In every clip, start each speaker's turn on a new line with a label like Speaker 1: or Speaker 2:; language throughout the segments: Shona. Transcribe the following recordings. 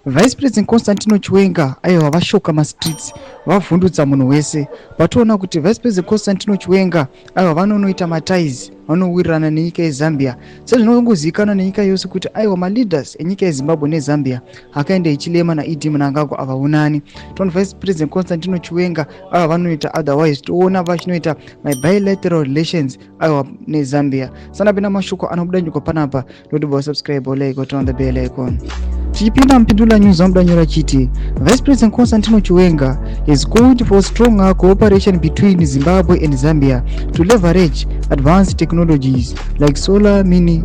Speaker 1: Vice President Constantino Chiwenga, aiwa, vashoka mastreets, vavhundutsa munhu wese. Vatoona kuti Vice President Constantino Chiwenga, aiwa, vanonoita maties, vanowirirana nenyika yeZambia, sezvinongozivikanwa nenyika yose kuti, aiwa, maleaders enyika yeZimbabwe neZambia, Hakainde Hichilema naED Mnangagwa, avaonani. Toona Vice President Constantino Chiwenga, aiwa, vanoita otherwise. Toona vachinoita mabilateral relations, aiwa, neZambia. Sanapinda mashoko anobuda nyika panapa, ndokuti subscribe, like, turn on the bell icon. Tichipinda Mupindula News, vamuda nyora chiti Vice President Constantino Chiwenga has called for stronger cooperation between Zimbabwe and Zambia to leverage advanced technologies like solar mini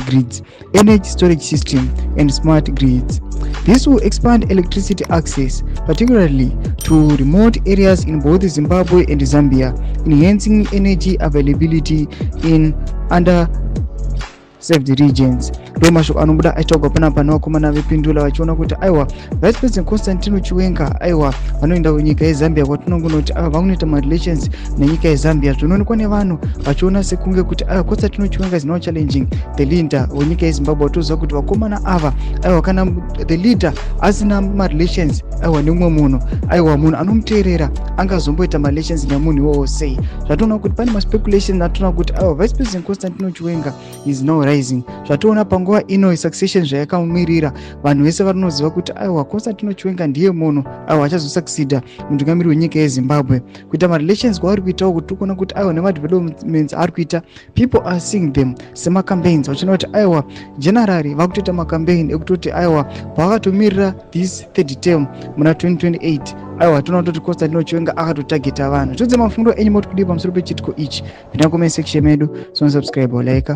Speaker 1: grids, energy storage system and smart grids. This will expand electricity access, particularly to remote areas in both Zimbabwe and Zambia, enhancing energy availability in underserved regions. Ndo mashoko anobuda aitaurwa panapa nevakomana vepindula, vachiona kuti, aiwa, Vice President Constantino Chiwenga, aiwa, vanoenda kunyika yeZambia, kwatinongonoti, aiwa, vakunoita marelations nenyika yeZambia. Zvinoonekwa nevanhu vachiona sekunge kuti, aiwa, Constantino Chiwenga is now challenging the leader wenyika yeZimbabwe. Vatoziva kuti vakomana ava, aiwa, kana the leader asina marelations, aiwa, nemumwe munhu, aiwa, munhu anomuteerera angazomboita marelations nemunhu iwowo sei? Zvatoona kuti pane maspeculations atoona kuti, aiwa, Vice President Constantino Chiwenga is now rising. Zvatoona panguva ino succession zvayakamumirira, vanhu vese varinoziva kuti, aiwa, Constantino Chiwenga ndiye munhu, aiwa, achazosucceeda mutungamiri wenyika yeZimbabwe. Kuita marelations kwavari kuitawo, kuti tikuona kuti, aiwa, nemadevelopments ari kuita, people are seeing them semacampaigns, vachiona kuti, aiwa, generally vakutoita macampaign ekutoti, aiwa, pavakatomirira this third term muna 2028, aiwa, toona kutoti Constantino Chiwenga akatotageta vanhu. Tiudze mafundo enyu, moti kudii pamusoro pechitiko ichi? Pinda comment section medu, so subscribe, like.